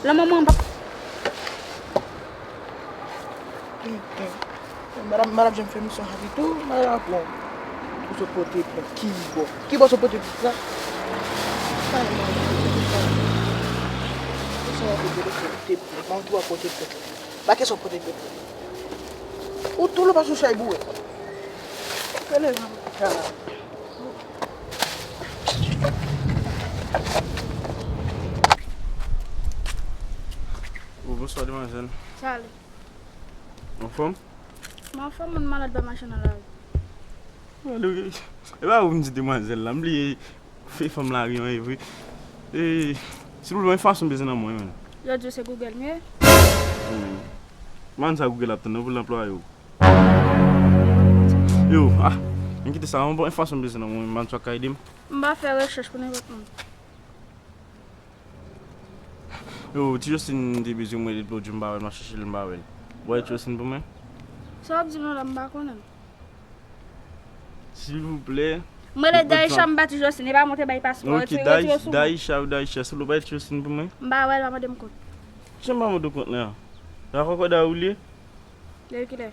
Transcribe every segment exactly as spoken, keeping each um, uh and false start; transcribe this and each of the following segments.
Lanmò mwen pa. Madanm, madanm Jan fè misyon sa pito, madanm ap pran. Ou sot pote plent ki bò? Ki bò sot pote plent la? Sa e mwen, mwen pote plent. Ou sot pote plent, mwen tou ap pote plent. Ba kiyès ou pote plent? Ou tou lou pa sou chay boure. Kele sa? Oh, bonswa, demwazèl. Salut. Anfòm? Mwen anfòm, moun malad pa mache nan lari. Alò, e pa ou m di demwazèl la, m bliye fè fanm lari an, e vre. E, silvouplè, yon enfòmasyon m bezwen nan men w, wi, menn. Yo di w se Google m ye? Hmm. Mwen sa Google ap tann nan pou l anplwaye w. Yo, ah, men kite sa, yon bon enfòmasyon m bezwen nan men w, mwen sa ka ede m. M pa fè rechèch pou nenpòt moun. Yo, ti Justin te bezwen mwen depi lòt jou m pa wè l, m ap chèche l m pa wè l. Ou wè ti Justin pou mwen? Sa w ap di m nan la, m pa konnen l. Silvouplè. M rele Daisha, m pa ti Justin, e pa monte bay paspò, retire, retire sou mwen. Daisha, Daisha, silvouplè, ou pa ti Justin pou mwen? M pa wè l, pa mande m kont. Jan m pa mande w kont la? La kòkòday ou li ye? Depi kilè?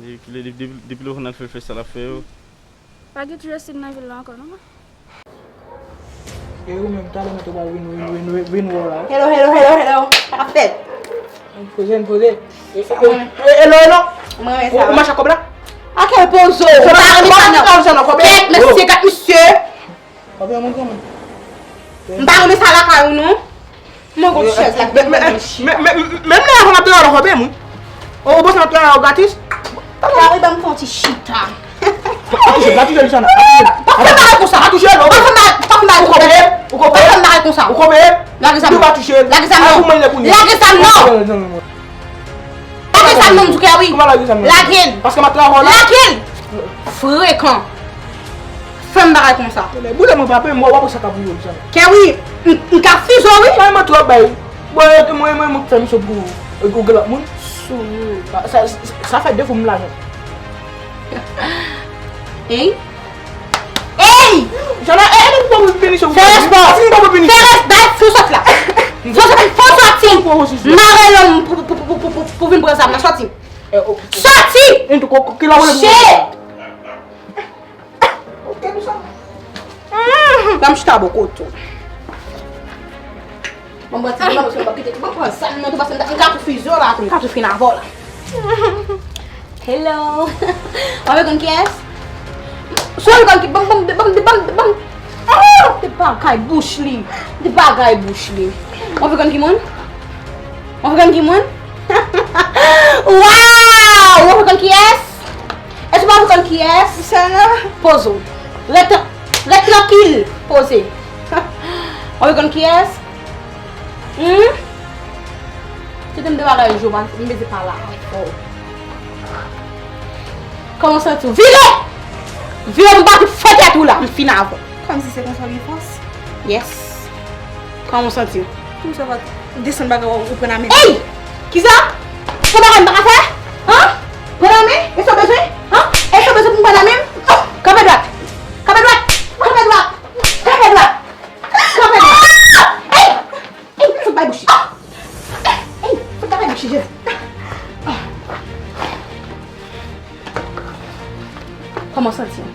Depi kilè? Depi, depi, depi lè w konn al fè, fè sa l ap fè yo. Pa gen ti Justin nan vil la ankò, non? E ou menm, talè mwen te pral vin, vin, vin, vin, vin wè w la. Hello, hello, hello, hello. Sa k ap fèt? Poze, poze. E, e, e, hello, hello. Mwen renmen sa. Ou mache ak kòb la? A kèl poze w? Ou pa renmen sa, non. Kèt, mesye, kèt, mesye. Kòb la, mwen, kòman? M pa renmen sa lakay ou, non. Mwen gon chèz la, men, men, men, men, menm lè avan n ap travay la, w konnen, wi. Ou panse n ap travay la gratis? Gary, ban m fè yon ti chita. Pa touche l, pa touche l, Luciana. Pa fè bagay konsa. Pa touche l, non. Pa fè bagay, pa fè bagay konsa. Ou konprann? Ou konprann? Pa fè bagay konsa. Ou konprann? Lage zam nan. Ou pa touche l. Lage zam nan. Lage zam nan. Lage zam nan, m di w, Gary. Kòman lage zam nan? Lage l. Paske m ap travay la. Lage l. Frekan. Fè m bagay konsa. Boule mwen pa pè, mwen w ap wè sa k ap rive w, Luciana. Gary, m, m ka fizo, wi. Sa mwen twòp bay. Bon, mwen, mwen, mwen fè misyon pou ou, ou gen lòt moun? Sou moun. Sa, sa, sa fè de fwa m lajan. Ey! Ey! Jana, e, e, pou pou pini sou. Fè respè! Fè respè! Fè respè! Fè w sot la! Fè w sot, fè w soti! Mare lòm pou, pou, pou vin pran zam nan, soti! Soti! Shit! Ban m chita bò kote w. Bon, mwen ti, mwen, mwen, mwen, kite, mwen pran zam nan tou, paske m ka tou fizo la tou, m ka tou fin avè w la. Hello. W ap konn kiyès? Sou w konn ki, ban m, ban m, ban m, ban m, ban m. Oh, de bagay bouch li. De bagay bouch li. W ap konn ki moun? W ap konn ki moun? Wow! W ap konn kiyès? Èske w pa konn kiyès? Sa la. Poze w. Ret, ret trankil. Poze. W ap konn kiyès? Hmm? Kite m de bagay jou, m bezwen pale avè w. Kòman w santi w? Vire! Vire, m pa fout fè tèt ou la, m fin avè w. Kòmsi se konsa w gen fòs? Yes. Kòman w santi w? Kòmsi w pa desann bagay ou pran nan men. Ey! Kisa? Sa bagay m pa ka fè? Han? Pran nan men? E sa w bezwen? Han? E sa w bezwen pou m pran nan men? Oh! Kanpe dwat! Kanpe dwat! Kanpe dwat! Kanpe dwat! Kanpe dwat! Ey! Ey! Fout bay bouch li! Ey! Fout bay bouch li, Jezi! Kòman w santi w?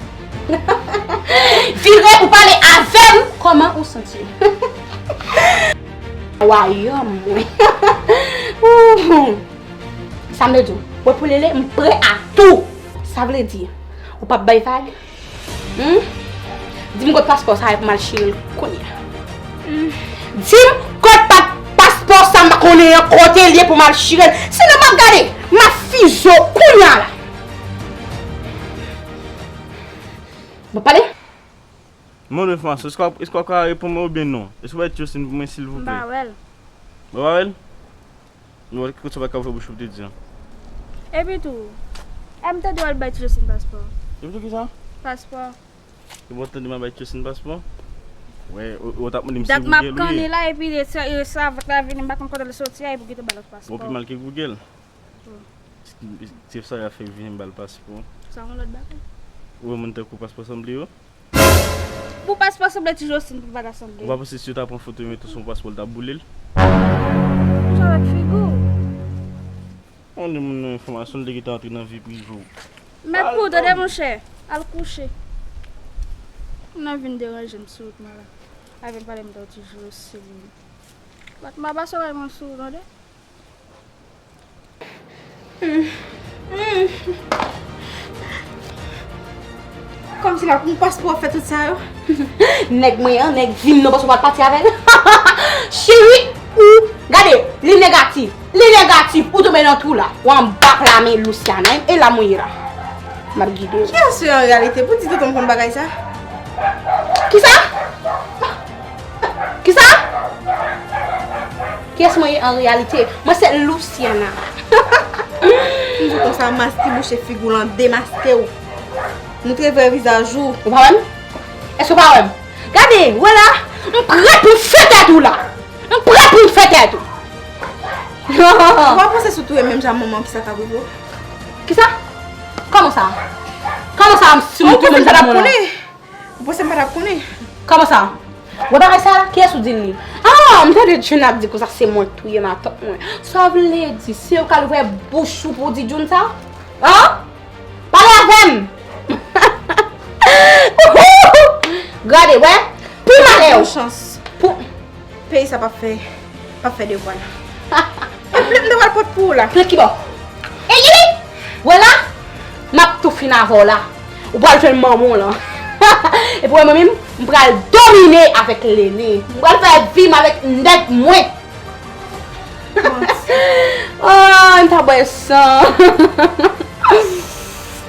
Vire pou pale avè m. Kòman ou santi w? Wayòm mwen. Ouh. Sa m vle di w, wè pou lele, m prè a tou. Sa vle di, ou p ap bay vag? Hmm? Di m kot paspò sa a pou m al chire l kounye a. Hmm. Di m kot pa, paspò sa m pa konnen an, kote l ye pou m al chire l. Sinon m ap gade, m ap fizo kounye a la. Bon, pale. Mwen vle enfòmasyon, èske w ap, èske w ap ka reponn mwen oubyen non? Èske w pa Justin pou mwen, silvouplè? M pa wè l. Ou pa wè l? Non, ki kote sa pa ka ouvè bouch ou te di an? Epi tou, e m tande w al bay ti Justin paspò. Epi tou kisa? Paspò. Epi w tande m al bay ti Justin paspò? Wè, ou, ou t ap mande m si Google ou ye. Dat m ap kanni la, epi e sa, e sa avèk la vini, m pa konn kote l soti a, epi w gentan ba l paspò. Bon, pi mal ke Google. Bon. Se sa y ap fè vini m ba l paspò. Sa yon lòt bagay. Ou wè moun tankou paspò sanble yo? Pou paspò sanble ti Justin pou pa ta sanble. Ou pa panse si yo ta pran foto yo mete sou yon paspò, l t ap boule l? Avèk figi w. Yon de moun nan enfòmasyon, l te gentan antre nan vi prive w. Mèt pou w tande, monchè. Al kouche. Moun nan vin deranje m sou wout mwen la. Avè m pale m ta w ti jou sou li. Bat m aba sou mwen sou ou tande. Kòmsi la pou m paspò fè tout sa yo. Nèg mwen an, nèg vi m nan paspò pa t pati avè l. Cheri, ou, gade, li negatif, li negatif, ou tonbe nan twou la. Ou anba pla men Luciana, e la mwen ye la. M ap gide w. Kiyès ou ye an reyalite pou di tonton m konn bagay sa? Kisa? Kisa? Kiyès mwen ye an reyalite? Mwen se Luciana. M di w konsa, maske bouche figi w lan, demaske w. Moutre vrè vizaj ou. Ou pa wè m? Èske ou pa wè m? Gade, wè la, m prè pou m fè tèt ou la. M prè pou m fè tèt ou. Ou pa panse si w touye menm jan manman w, kisa k ap rive w? Kisa? Kòman sa? Kòman sa, si m touye menm jan manman w? Ou panse m pa t ap konnen? Kòman sa? Wè bagay sa la? Kiyès ou di l li? Ah, m tande Jun ap di konsa se mwen k touye matant mwen. Sa vle di, se ou k al ouvè bouch ou pou w di Jun sa? An? Pale avè m! Gade, wè, pou malè w. Chans. Pou Peyi sa p ap fè, p ap fè devwa l. E plent m te pral pot pou ou la. Plent ki bò? Eyi! Wè la, m ap tou fin avè w la. Ou pral jwenn manman w lan. Epi wè mwen menm, m pral domine avèk Lene. M pral fè vi m avèk nèg mwen. Manti. Oh, m ta bwè san.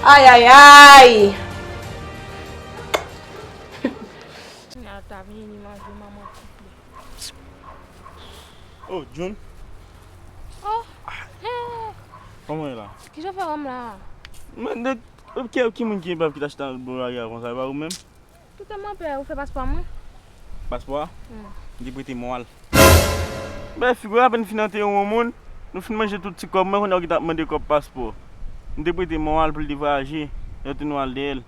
Ay, ay, ay. Nèg ta vini manje manman koupe. Oh, Jun. Oh, hey. Kòman w ye la? Kijan w fè wè m la? Mwen, de, ki, ki moun ki pap ki t achte nan bò lari a konsa, e pa ou menm? Kite m anpè, ou fè paspò mwen? Paspò a? Hmm. M te prete mwen al. Ben, figi w apèn fin antere yon moun, nou fin manje tout ti kòb mwen, kounye a w gentan ap mande kòb paspò. M te prete mwen al pou l te vwayaje, yo te nou al dèyè l.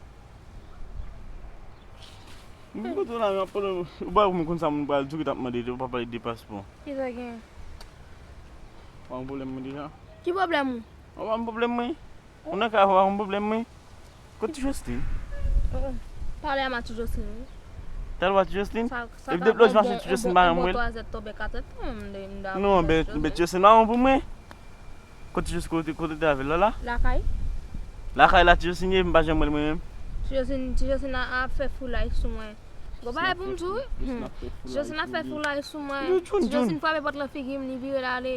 Mwen kote w la, men ap pale, ou pa konn sa moun pral di w ki t ap mande, ou pa pale de paspò. Ki sa gen? Pa yon pwoblèm mwen deja. Ki pwoblèm ou? Ou pa yon pwoblèm mwen. Ou nan kay ou pa yon pwoblèm mwen. Kote ti Joseline? Pale a ma ti Joseline, wi. Talè w pa ti Joseline? Epi depi lòt jou m ap swiv ti Joseline pa janm wè l. Non, ben, ben ti Joseline pa bon pou mwen. Kote Jis kote, kote te avè l la la? Lakay. Lakay la, ti Josin ye, m pa janm wè l mwen menm. Ti Josin, ti Josin a, ap fè foulay sou mwen. Gwo bagay pou m di w wi. Ti Josin ap fè foulay sou mwen. Ti Josin frape pòt lan figi m, li vire l ale.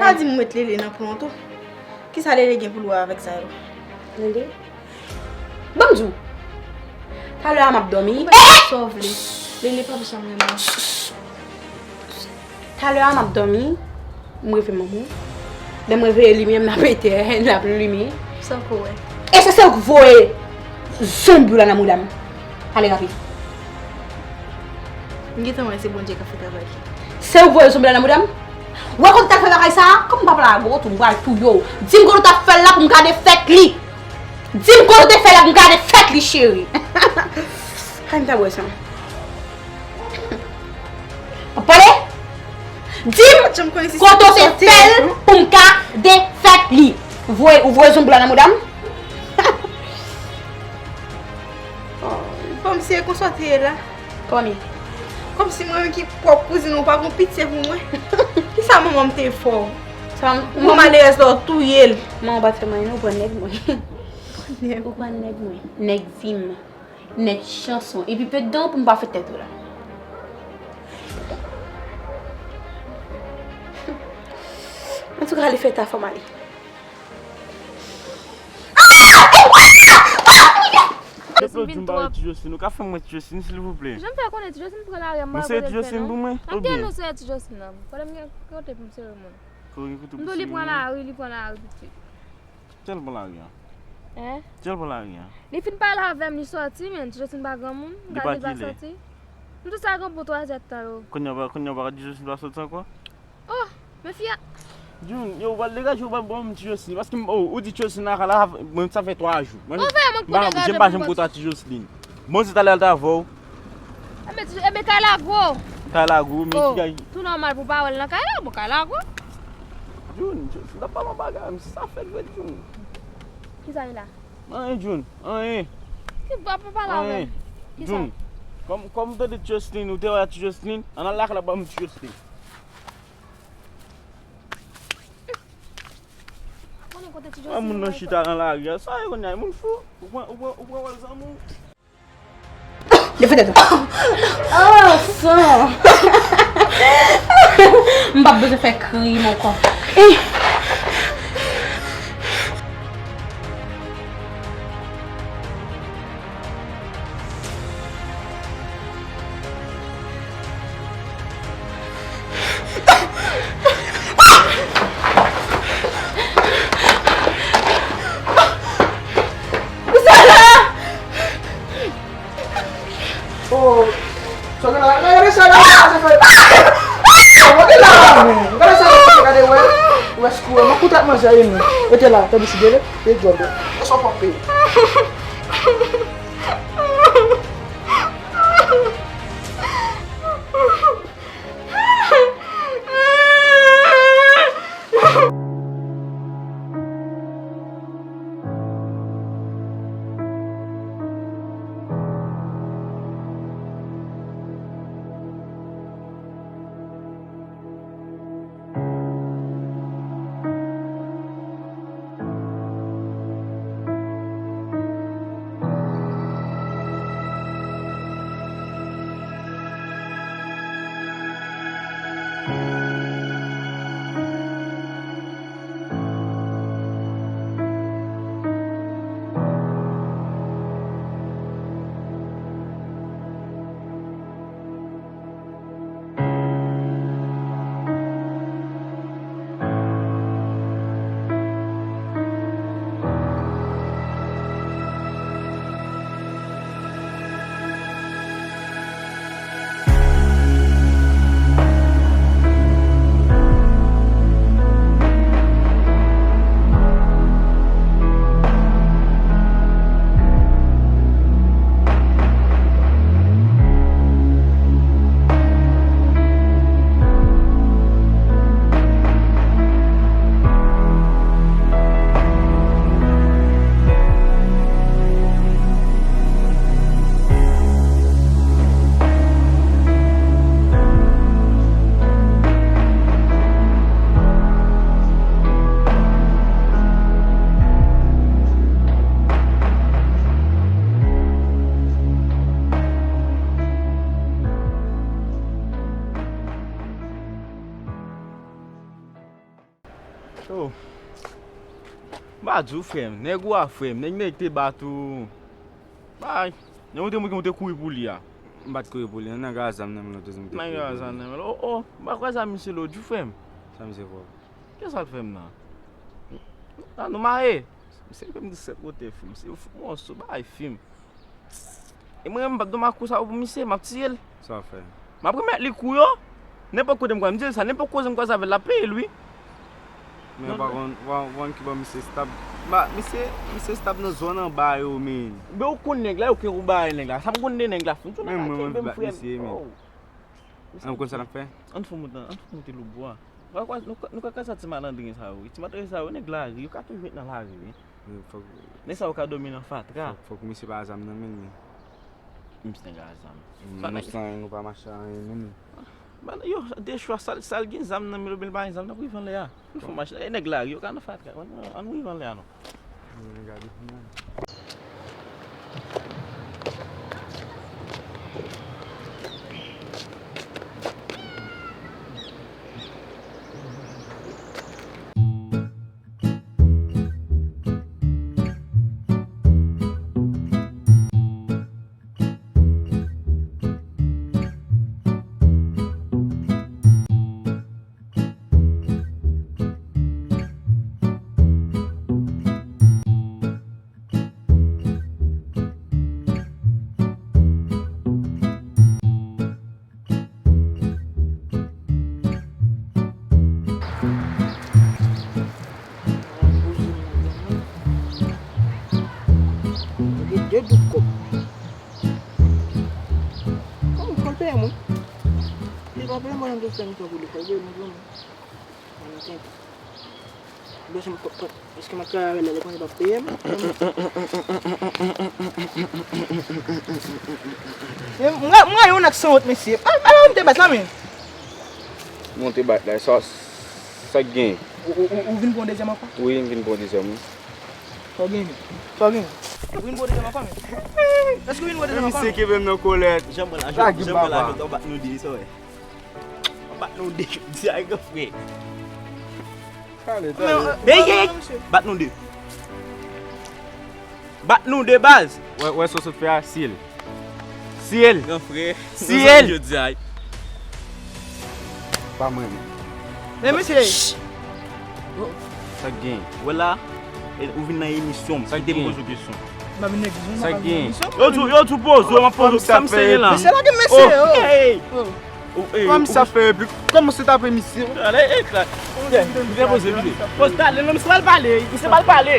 Pa di m met Lele nan plan tou. Kisa Lele gen pou l wè avèk sa yo? Lele? Ban m di w. Talè a m ap dòmi. Ou mèt fè sa w vle. Lele p ap janm renmen w. Talè a m ap dòmi, m reve manman. Lè m reveye limyè m nan pete, l ap limen. Sa w ko wè? E se sèl k voye zonbi w la nan mouda m. Ale rapid. M gentan wè se Bondye k ap fè travay. Se ou k voye zonbi la nan mouda m? Ou wè kote w t al fè bagay sa a? Kòm m pa pale ak ou, m pral touye w. Di m kote w t ap fè l la pou m ka defèt li. Di m kote w te fè l la pou m ka defèt li, cheri. Kay m ta bwè san. W ap pale? Di m kote w te fè l pou m ka defèt li. Ou voye, ou voye zonbi la nan mouda m? Kòmsi e konsa w te ye la. Kòmi. Kòmsi mwen menm ki pwòp kouzin ou pa gon pitye pou mwen. Kisa manman m te fè w? Sa m... Manman malerèz la w touye l. Manman pa t fè m anyen non, ou pran nèg mwen. Ou pran nèg mwen. Nèg vi m. Nèg chanson. Epi pèt dan pou m pa fè tèt ou la. Antouka, li fè ta fò m ale. Depi lòt jou m pa wè ti Joseline, ou ka fè m wè ti Joseline, silvouplè? Jan m fè konnen ti Joseline pran lari a, m pa kote l fè non. Pou mwen, oubyen? Ap di nou se ti Joseline nan. Kote m gen kote pou m sere moun. Kote pou m sere moun? M di w li pran lari, li pran lari pitit. Kiyès pran lari a? Hein? Kiyès pran lari a? Li fin pale avè m, li sòti, men ti Joseline pa granmoun. Li pa kile? M di sa gen pou twa zè tan yo. Kounye a, kounye a w pa ka di Joseline pa sòti ankò? Oh, men fi a. Jun, yo, w pral degaje w, w pral ban m ti Joseline. Paske m, oh, ou di ti Joseline lakay la, mwen, sa fè twa jou. Mwen, m pa, jan m pa janm kote a ti Joseline. Bon, se talè al ta avè w. Ebyen, Kay la gwo. Kay la gwo, men ki kay? Tou nòmal pou pa wè l nan kay la, bon, Kay la gwo. Jun, Jun, n ap pale yon bagay, men sa fèk vre, Jun. Kisa ye la? Anyen, Jun, anyen. Ki pa, pa pale avè m. Kisa? Jun, kòm, kòm m tande Justin, ou te wè Justin, ann al lakay la ba m Justin. Konnen kote ti José moun nan chita nan lari a. Sa e kounye a, moun fou. Ou pran, ou pran, ou pran wòl zanmi w. Defètè tou. Oh, san. M p ap bezwen fè krim ankò. Eh. Oh, sa gen la, gade sa la, sa fè. Gade sa la, gade wè, wè skou, mwen kout ak manzè, e nou. Rete la, tanpri, si Dye vle, e djòl. E sa w p ap peye. Oh. M pa di w, frè m, nèg ou a, frè m, nèg, nèg te bat ou. Bay, nèg ou te montre ou te kouri pou li a. M pa t kouri pou li, nan nèg la zam nan men l, ou te montre. Nèg la zam nan men l. Oh, oh, m pa kwè zam misye lòt jou, frè m. Sa misye fè w? Kisa l fè m nan? Nan nou maye. Misye fè m disèt kote, frè m. Misye fou mòso, bay fim. E mwen menm, m p ap dòmi ak kou sa yo pou misye, m ap tiye l. Sa w fè? M ap remèt li kou yo. Nenpòt kote m kwaze, m di l sa, nenpòt koze m kwaze avè l, l ap peye l, wi. Men w pa konn, w pa konn kibò misye stab. Ba, misye, misye stab nan zòn anba yo, men. Men ou konn nèg la, yo kenbe ou bay nèg la. Sa m konn de nèg la, frè m. Men mwen, mwen bat misye, men. An, ou konn sa n ap fè? Ann fè moute, ann fè moute lòtbò a. Nou ka, nou ka, nou ka, ka sa ti malandren sa yo, wi. Ti malandren sa yo, nèg lari, yo ka toujou ret nan lari, wi. Wi, fòk. Nèg sa yo ka dòmi nan fatra. Fòk, fòk misye pa zam nan men l, wi. Misye nèg a zam. Mm, nou san, nou pa mache anyen, men. Ban yo de chwa, sa l, sa l gen zam nan men l, oubyen l pa gen zam, n ap rive anlè a. Nou fè mach, e nèg lari, yo ka nan fatra. Ann, ann rive anlè a, non. Mwen gade pou mwen. Gen de doub kòb. Kòman, Apre mwen, m te fè misyon pou li, fòk mwen vrèman. Mwen tenten. Bon, se m p-, p-, èske m ap travay avè l la, li konnen l p ap peye m? Men, mwen, mwen, yon nèg sanwont, mesye. Pa, pa, pa monte bat la, men. Monte bat la, sa, sa k gen? Ou, ou, ou, ou vin pran yon dezyèm ankò? Wi, m vin pran yon dezyèm, wi. Sa w gen, men? Sa w gen? Ou vin pran yon dezyèm ankò, men? Èske ou vin pran yon dezyèm ankò, men? Misye kenbe m nan kòlèt. Jan mwen la, jan mwen la, jan mwen bat nou de, sa w wè. Bat nou de jodi a, gran frè. Talè, talè. Ey, ey, bat nou de. Bat nou de, baz. Wè, wè sa w sot fè a, si l. Si l. Gran frè. Si l. Jodi a. Pa mwen menm. Men mesye. Sa k gen? Wè la, e, ou vin nan emisyon m. Sa k gen? Kite m poze w kesyon. M pa vin nan emisyon, m pa vin nan emisyon. Yo tou, yo tou poze w, m ap poze w, sa m seye la. Mesye, lage mesye, oh. Hey! Oh. Kòman misye ap fè replik? Kòmanse tape misye. Vin poze, vin. Poze, talè, non, misye pral pale. Misye pral pale.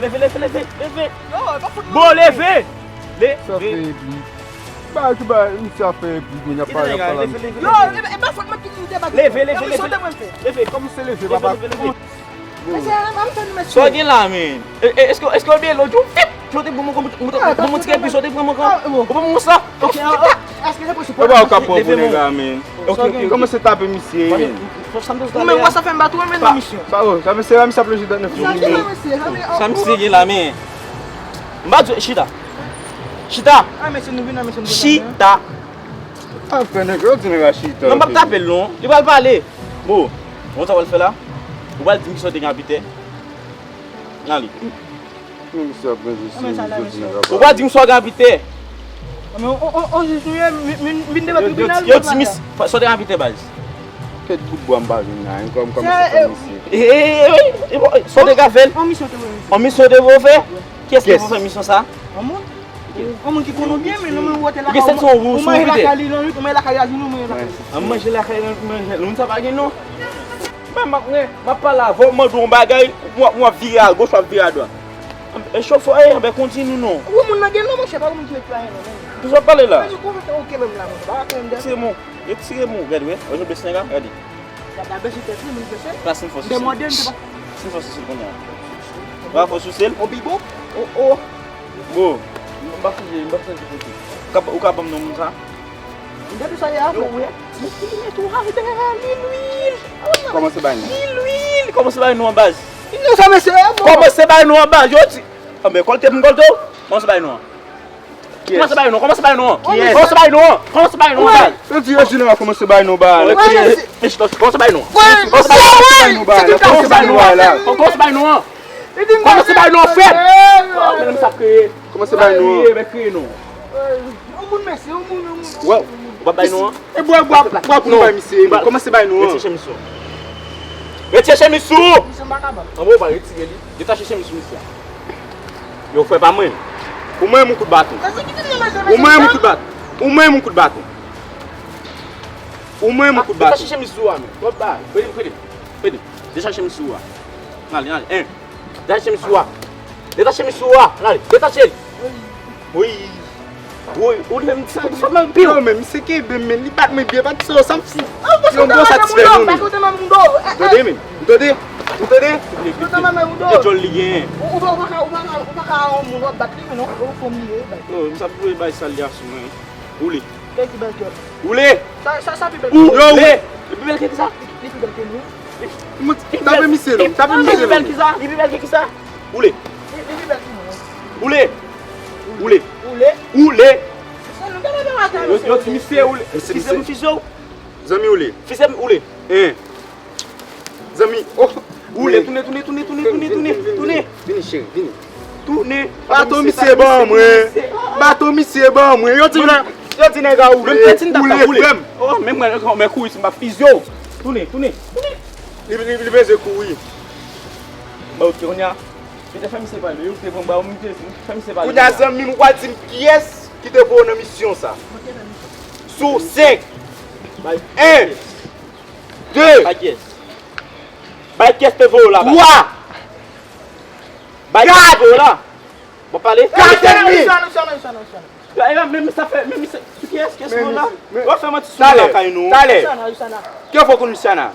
Leve, leve, leve, leve. Bon, leve. Leve. Misye ap fè replik. Ba, ki ba, misye ap fè replik, men y ap pale, y ap pale. Yo, e, e pa fòt mwen ki di debat. Leve, leve, leve. Leve. Kòmanse leve, papa. Mesye, an, an fè nou mesye. Sa w gen la, men? E, e, èske, èske w bliye lòt jou? Fip! Sa w te pran mwen kòm, kòm, kòm, kòm ti epi, sa w te pran mwen kòm, ou pa mwen sa? Ok, an, an, èske se posib? Epa, ou ka pran pou nèg la, men. Ok, ok, ok. Kòmanse tape misye, men. Ou menm, wè sa fè m bat ou, men nan misyon. Sa, oh, sa, mesye, la, misye ap lonje dwèt nan figi m, men. Sa misye gen la, men. M pa di, chita. Chita. Chita. An, fè nèg yo di nèg la chita. Non, m p ap tape l, non. Li pral pale. Bon, ou konn sa w pral fè la? Ou pral di m kisa w te gen ak Pitè. Ale. Men misye ap ranje sou rezo, ti nèg la. Ou pral di m sa w gen ak Pitè. Men on, on, on jij nou ye, m vin devan tribinal. Yo, yo di mis, sa w te gen ak Pitè, baz. Kèt bout bwa m pa jwenn la, hein, kòm, kòm se fè misye. E, e, e, e, e, bon, sa w te ka fè l? On misyon te voye. On misyon te voye fè? Kiyès te voye fè misyon sa? On moun? On moun ki konn ou byen, men non, men ou wote lakay, ou manje lakay li nan rit, ou manje lakay li ajenou, ou manje lakay li. An manje lakay nan, manje, moun sa pa gen non. Mwen, m ap, mwen, m ap pale avè w, m mande w yon bagay, w ap, w ap vire agoch, w ap vire adwat. E chofè, e, anben kontini non. Ou moun nan gen non, monchè, pa moun ki met pa gen non, men. Kisa w ap pale la? Mwen di konsa, ok, menm la, monchè, pa ka kreye m dèyè. Retire men w, retire men w, gade, wè, wè, jan w blese nèg la, gade. Gade, blese tèt li, moun blese. Plas m fò sou sèl. Demande m te pa. Si m fò sou sèl kounye a. Ou pa fò sou sèl? On bibo? Oh, oh. Bon, m pa sonje, m pa sonje kote. Ou ka, ou ka ban m non moun sa? Gade sa y ap fè. Yo, wè. Mwen ki met ou a, dèyè a, lil, lwil. Kòmanse bay non. Lil, lwil. Kòmanse bay non an baz. Lil sa mesye, bon. Kòmanse bay non an baz. Yo di. Anben, kòlte pou m kòlte w. Kòmanse bay non an. Kòmanse bay non, kòmanse bay non an. Kòmanse bay non an. Kòmanse bay non an baz. Yo di, yo di non, kòmanse bay non baz. Kòmanse bay non. Kòmanse bay non an. Kòmanse bay non an. Kòmanse bay non an, frè. Oh, men sa kreye. Kòmanse bay non an. Kreye non. Yon moun mesye, yon moun, yon moun. Wè, ou pa bay non an? E bwa, bwa, bwa pou nou bay misye, men kòmanse bay non an. Retire chemiz ou. Retire chemiz ou. Misye m pa kapab. Anben, ou pa retire li. Detache chemiz sou misye a. Yo, frè pa mwen. Ou mwen yon kout baton. Ou mwen yon kout baton. Ou mwen yon kout baton. Ou mwen yon kout baton. Detache chemiz sou a, men. Twòp bagay. Frede, frede, frede. Detache chemiz sou a. Ale, ale. En. Detache chemiz sou a. Detache chemiz sou a. Ann ale. Detache l. Wi. Wi. Ou leve m sa, sa m anpil. Non, men misye kenbe m, men li bat mwen byen, bat sa, sa m si. Yon bon satisfè, non, men. Tande, men. Tande. Tande. E djòl li genyen. Ou pa ka, ou pa ka, ou pa ka yon moun w ap bat li, men non. Ou fò m li ye. Oh, m sa pou bay sa li a sou mwen. Ou li. Kèk ki bèl kè. Woule! Sa, sa, sa pi bèl. Woule! Li pi bèl ke kisa? Li, li pi bèl ke nou. Tape misye non, tape misye non. Li pi bèl ki sa? Li pi bèl ke kisa? Woule! Li, li pi bèl ke nou. Woule! Woule! Woule! Woule! Yo, yo di misye woule. Fizye m fizye w. Zanmi woule. Fizye m woule. Hein. Zanmi, oh, woule, tounen, tounen, tounen, tounen, tounen, tounen, tounen. Vini, cheri, vini. Tounen. Baton misye ban mwen. Baton misye ban mwen. Yo di, yo di nèg a woule. Menm tèt si m t ap woule. Oh, menm mwen, mwen kouri si m pa fizye w. Tounen, tounen, tounen. Li, li, li bezwen kouri. Bon, ok, kounye a. Li te fè misye pale. Yo te pran ba w, misye, fè misye pale. Kounye a, zanmi m, ou pral di m kiyès ki te voye w nan misyon sa. Sou senk. Bay. En. De. Bay kiyès? Bay kiyès te voye w la, bay. Twa. Bay kiyès te voye w la. Bon, pale. Kat enmi. Talè, men, men sa fè, men, men sa, sou kiyès, kiyès nou la? W ap fè manti sou nou lakay nou. Talè. Luciana, Luciana. Kiyès w konn Luciana?